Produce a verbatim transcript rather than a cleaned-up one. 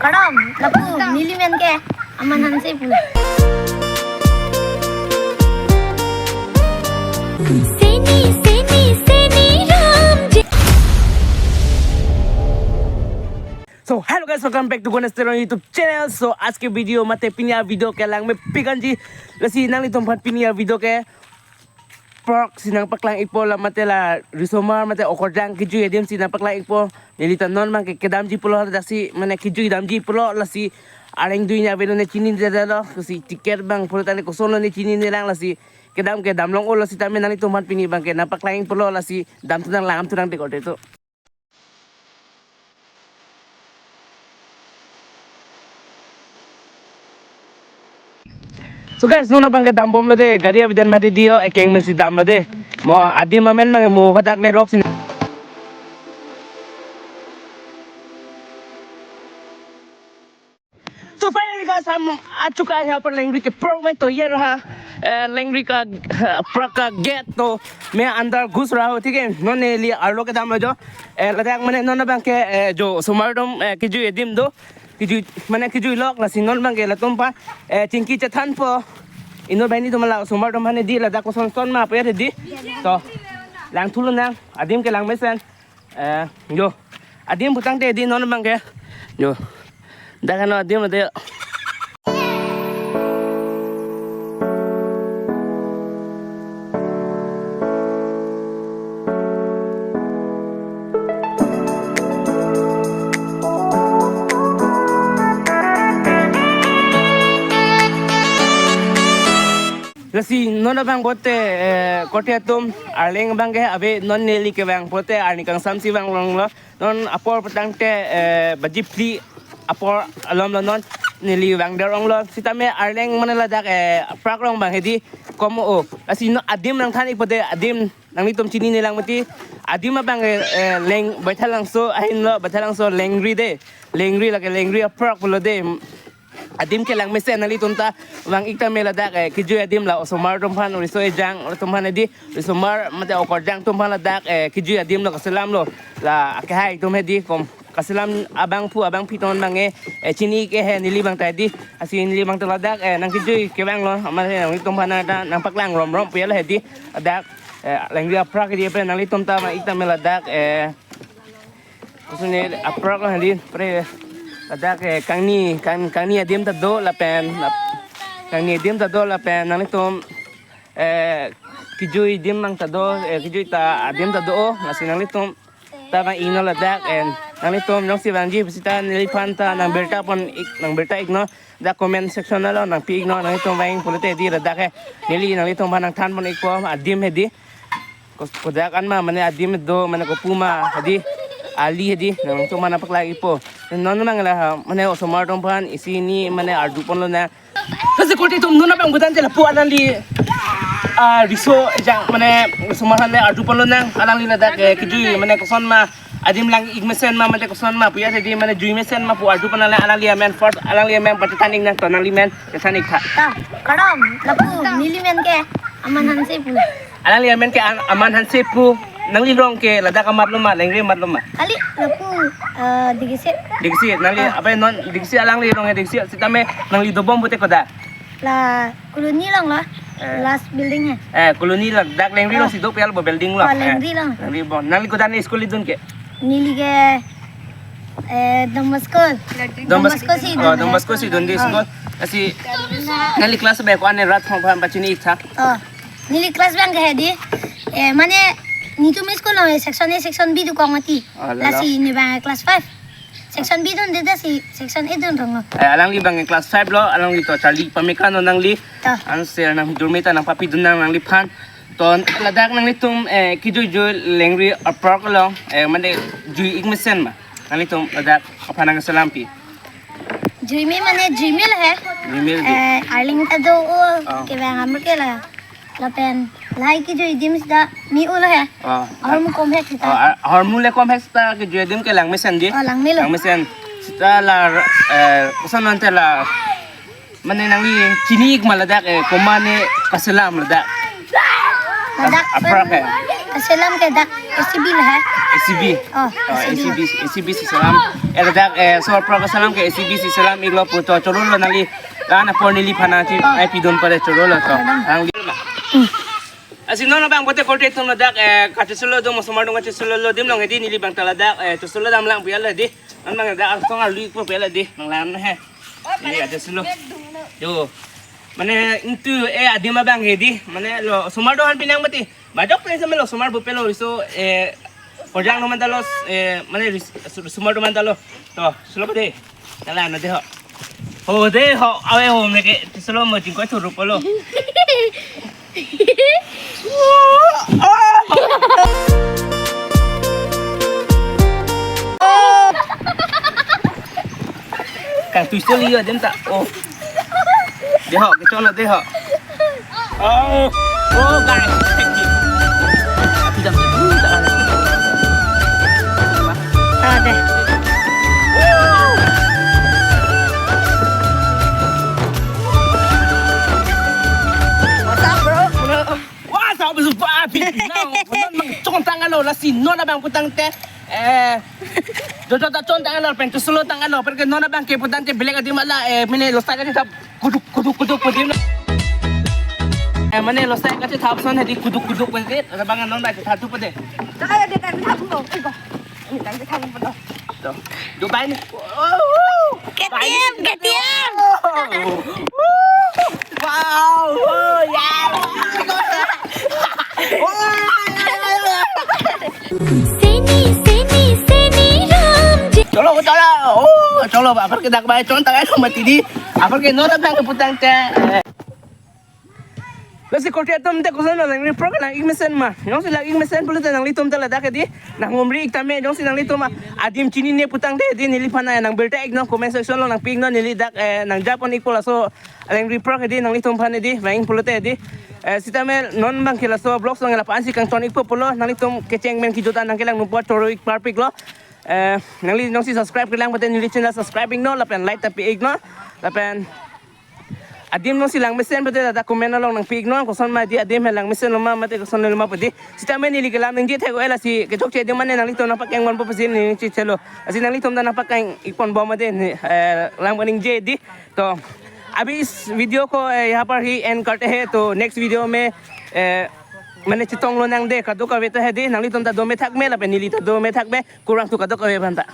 Madam, lapu, neli men ke Aman Hanse pu. Seni, seni, seni ram je. So hello guys, welcome back to Ganesh Teron YouTube channel. So आज के video mate pini a-video ke langmepik anji. Lasi nanglitum aphan pini a-video ke prok si nangpaklang ikpo, la mate la risomar mate okorjang kejui adim si nangpaklang ikpo. Neli ta non abang ke kedamji pulo, daksi mane kejui damji pulo, lasi areng dui nya avelo ne chinine detlo, lasi ticket abang pulo tane kosonlo ne chinine lang, lasi kedam ke damlong-olo, sitame nanglitum aphan pini abang ke nangpaklang ikpo lo, lasi damthu nang, langthu nang dek orde to. So guys, non abang ke dambomlo de, gari abiden mati dio, ekeng men si damlo de. Mo adim amen abang mo hadak le rok sin. तो finally guys, हम आ चुका है यहाँ पर लेंगरी के प्रो में। तो ये रहा, अ, लेंगरी का, अ, प्रो का गेट। तो मैं अंदर घुस रहा हूँ, ठीक है। Non neli arlo kedamlo jo, a, ladak mane non abang ke, a, jo osomar atum, a, kejui adim do, kejui mane kejui lok, lasi non abang ke latum aphan, a, chingki chethanpo. Inut banghini atum, la osomar atum aphan hedi ladak kosonson ma pu ya hedi. To langthulo nang, adim ke langmesen. Eh, jo. Adim pu tangte hedi non abang ke. Jo. Dak heno adim lo de. Lasi non abang pote, eh, korte atum, arleng abang ke ave, non neli kevang pote arni kangsam si vanglonglo. Non apor pu tangte, eh, baji phli apor alom lo, non neli vangder onglo. Sitame arleng mane ladak, eh, prok along abang hedi kom o. Lasi non adim nangthan ikpo de, adim nanglitum chinine lang mati. Adim abang, eh, eh, leng Baithalangso ahin lo, Baithalangso lengri de. Lengri lake lengri aprok pulo de. Adim ke langmesen, nanglitum ta vang ik tame ladak, eh, kejui adim, la osomar atum aphan, riso ejang atum aphan hedi, risomar mate okorjang atum aphan ladak, eh, kejui adim lo, kaselam lo, la akehai atum hedi kom kaselam, abangphu abangphi atum abang, eh, eh, chini ke he neli abang ta hedi, lasi neli abang ta ladak, eh, nangkejui kevanglo, amat he nanglitum aphan nang ta nangpaklang romrom pu ya la hedi, ladak, eh, lengri aprok hedi apre nanglitum ta vang ik tame ladak, eh, Kusune aprok lo hedi, pre ladak, eh, kangni, kang, kangni adim ta do lapen, lap-, kangni adim ta do lapen nanglitum, eh, kejui adim abang ta do, eh, kejui ta adim ta do o, lasi nanglitum ta vang iknon ladak, eh, nanglitum jongsi vangji pusita neliphan ta nangbirta pon ik, nangbirta iknon, dak comment section along nangpi iknon, nanglitum vang pulote hedi ladak he, neli nanglitum aphan nangthan pon ikpo adim hedi. Kos-, kodak an ma, mane adim do, mane kopu ma, hedi, ali hedi, nangtum mana paklagi po. Non abang la, ha, mane osomar atum aphan isi hini, mane arju ponlo nang. Lasi korte atum, non abang pu tangte lapu alangli, ah, riso ejang, mane osomar aphan le arju ponlo nang, alangli ladak, eh, kejui, mane koson ma, adim lang ik mesen ma, mane koson ma, pu ya hedi, mane jui mesen ma pu arju pon alangli, alangli amen first, alangli amen pati than ik nang, to nangli men, than ik tha. Ta, kadam, lapu, neli men ke Aman Hanse pu. Alangli amen ke An-, Aman Hanse pu, nangli rong ke ladak amat lo ma, lengri amat lo ma? Kali, lapu, eh, Dikisi. Dikisi, nangli, ah, apa non Dikisi, alangli rong ke Dikisi, sitame nangli dobom pute koda? La colony along lo, eh, last building he. Eh, colony along, dak lengri along, oh, si do pial bo building along. Oh, eh, lengri along. Lengri bo. Nangli koda ne school idun ke? Neli ke, eh, Don Bosco. Don Bosco si, oh, dun Don he. Bosco si dun di, oh, school. Lasi, nangli class be ko-an ne rat phong phan pachini ik tha? Oh. Neli class abang ke hedi. Eh, mane, netum school along section A, section B dokok mati. Oh, lalo. Lasi ne abang class five. Section B dunde, lasi section A dun rong lo. Eh, alangli abang class five lo, alangli to charli pameka non nangli. To. Ansi nang jurme ta nangpapi dun nang nangliphan. To ladak nanglitum, eh, kejui jui lengri aprok lo, eh, mane jui ik mesen ma? Nanglitum ladak aphan nangselam pi. Jui me mane jui me lo he. Jui me lo di. Eh, arleng ta do o, oh, kevang amar ke la. Lapen lahai kejui adim sita me-o lo he. Oh. Ahormu kom he sita. Oh, ah, ahormu le kom he sita, kejui adim ke lang mesen di. Oh, lang me lo. Lang mesen. Sita la, eh, koson ante la, mane nangli chini ik ma ladak, eh, komat ne kaselam ladak? Ladak aprok he. Kaselam ke dak S T B lo he. A C B. Oh, oh, A C B, A C B si salam. Eh, ladak, eh, sor pro ka salam ke A C B si salam iklo pu to chorolo nangli. Lana por neliphan nangchipidun pare chorolo to. Nangli. Lasi non abang pote korte atum ladak, eh, kachesolo do osomar atum kachesolo lo adim along hedi neli abang ta ladak, eh, chesolo damlang pu ya lo hedi. Non abang ladak angsong arlu ikpo pu ya lo hedi. Nanglang he. Neli kachesolo. Yo. Mane ingtu, eh, adim abang hedi. Mane lo osomar do aphan pinang mati. Majok pen samelo osomar bupe lo riso, eh, korjang no mandalo, eh, mane ris-, osomar do mandalo. To, solo de. Nanglang no de ho. Ho de ho, ave ho meke, solo mo jingkoi thuru polo. Kang tui soli yo dem ta. Oh. De ho, kechon lo de ho. Oh, oh, guys. Api dam tu, tak ada. Ah, deh. What's up, bro? What's up, bro? Api nang, non abang chon tanglo, lasi non abang putangte, eh, jojo ta chon tanglo, pen chesolo tanglo, perke non abang ke putangte belek adim ala, eh, mane losai kachethap kuduk, kuduk, kuduk, kuduk. Eh, mane losai kachethap ason hedi kuduk, kuduk, kuduk. Abang non abang kachethap tu pede. Tayo de kachethap mo. Iko. Ini kachethap mo. To. Dubai ni. Oh, oh. K T M, K T M. Oh. Wow. Oh, yeah. Oh, yeah, yeah, yeah. Seni, seni, seni, Ram. Cholo, cholo. Oh, cholo, apar ke dak bai chon tanglo mati di. Apar ke non abang putangte. Lasi korte atum te koson nangri pro ke lang-ik mesen ma. Jongsi lang-ik mesen pulote nanglitum ta ladak hedi. Nang humri-ik tame jongsi nanglitum adim chinine putangte hedi neliphan nang birta-ik non comment section along nangpi-ik non neli dak, eh, nangjapon-ikpo laso alangri pro hedi nanglitum aphan hedi. Vang pulote hedi. Eh, sitame non abang ke laso vlogs along la-an si kangton-ikpo pulo nanglitum kecheng pen kejut an nangkelang nangpo choro-ik parpik lo. Eh, nangli jongsi subscribe kelang pute neli channel subscribe-ik non lapen like ta pi-ik non. Lapen adim jongsi lang mesen pute ta comment along nangpi-ik non, koson ma di adim he lang mesen lo ma mate koson lo ma pute. Sitame neli kelang ningje thek-o lasi kechokche adim mane nanglitum nangpakeng ponpo pusi neli chechelo. Lasi nanglitum ta nangpakeng-ik ponbom mate ne, eh, lang ningje di. तो अभी इस वीडियो को, ए, यहाँ पर ही एंड करते हैं। तो next video में, ए, mane chetong lonang de kadokave ta hedi nanglitum ta dome thakme lapen neli ta dome thakme kurang tu kadokave aphan ta.